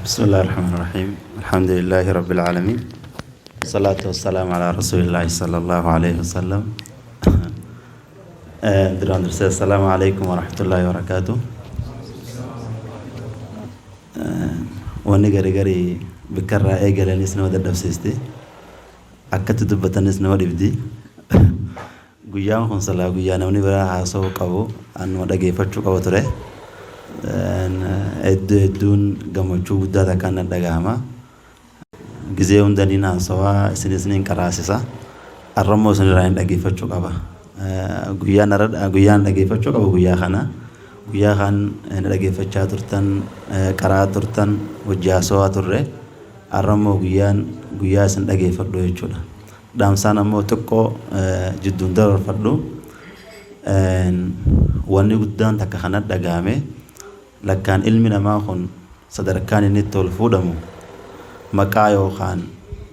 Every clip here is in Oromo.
بسم الله الرحمن الرحيم، الحمد لله رب العالمين، الصلاة والسلام على رسول الله صلى الله عليه وسلم. Duraan dursee السلام عليكم ورحمة الله وبركاته. Wanni gari gari bikkarraa eegalanis nama dadhabsiisti, akkatti dubbatanis nama dhibdi. Guyyaan kun silaa guyyaa namni biraa haasa'uu qabu, anuma dhageeffachuu qaba ture. Hedduu hedduun gammachuu guddaa takkaan nan dhagahama. Gizee hunda niin haasawaa, isinis niin qaraasisa. Har'ammoo isinirraa hin dhageeffachuu qaba. Guyyaan har'a guyyaan dhageeffachuu qabu guyyaa kana. Guyyaa kaan na dhageeffachaa turtan, qaraa turtan, wajji haasawaa turre. Har'ammoo guyyaan guyyaa isin dhageeffadhu jechuudha. Dhaamsaan ammoo xiqqoo jidduun dabarfadhu. Wanni guddaan takka kana dhagahame, lakkaan ilmi namaa kun sadarkaan inni itti ol fuudhamu maqaa yookaan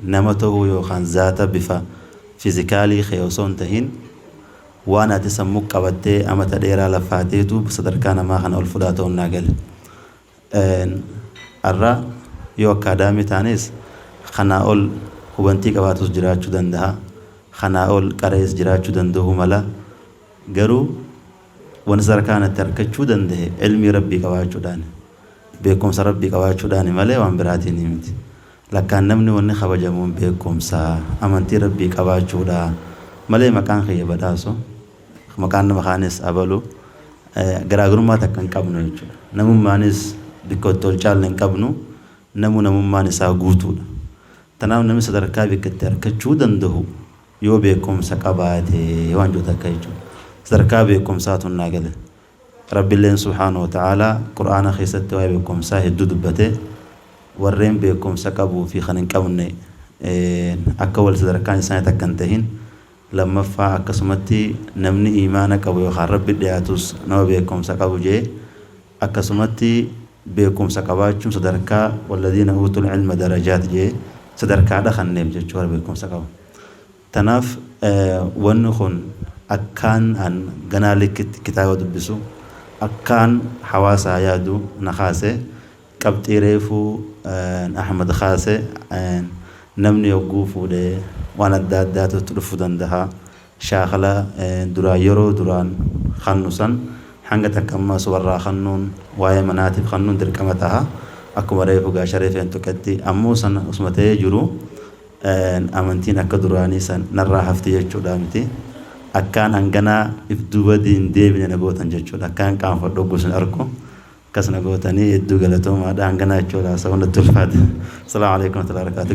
nama ta'uu yookaan zaata bifa physicalii kee osoo hin tahin, waan ati sammuu qabattee amata dheeraa laffaateetu sadarkaa namaa kana ol fudhaa ta'uun naa gale. Har'a yoo akkaadaamii taanes kanaa ol hubantii qabaatus jiraachuu danda'a. Kanaa ol qarees jiraachuu danda'uu mala. Garuu wanti sadarkaa kanatti argachuu danda'e ilmii Rabbii qabaachuudhaan, beekumsa Rabbii qabaachuudhaan malee waan biraatiin miti. Lakkaan namni wanni kabajamuun beekumsa amantii Rabbii qabaachuudha malee maqaan kiyya Badhaasu, maqaan nama kaanis abalu, garaagarummaa takka hin qabnu jechuudha. Namummaanis bikka itti ol caalle hin qabnu, namu namummaan isaa guutuudha. Tanaaf namni sadarkaa bikka itti argachuu danda'u yoo beekumsa qabaate waan jiru takka jechuudha. Sadarkaa beekumsaatu naa gale. Rabbiilleen سبحانه وتعالى Qur'aana keessatti waa'ee beekumsaa hedduu dubbate. Warreen beekumsa qabuu fi kan hin qabne akka wal sadarkaan isaanii takka hin tahin, lammaffaa akkasumatti namni imaana qabu yookaan Rabbi dhiyaatus nama beekumsa qabu jee, akkasumatti beekumsa qabaachuun sadarkaa والذين أوتوا العلم درجات jee sadarkaadha kanneef jechuudha beekumsa qabu. Tanaaf wanni kun akkaan an ganaa likkitti kitaaba dubbisu, akkaan hawaasaa yaadu na kaase. Qabxii reefuu Ahmad kaase, namni yogguu fuudhee waan adda addaatu dhufuu danda'a. Shaakala duraan yeroo duraan kannu san hanga takka ammas warraa kannuun waa'ee manaatiif kannuun dirqama ta'a. Akkuma reefu gaasharee fe'an tuqetti ammoo sana osuma ta'ee jiru amantiin akka duraanii san narraa hafti jechuudha miti. Akkaan hanganaa if duuba hin deebine na gootan jechuudha. Akkaan qaanfadhu oguu argu akkas na gootanii, hedduu galatoomaadha hanganaa jechuudha. Sababa natti ulfaate. السلام عليكم ورحمة الله وبركاته.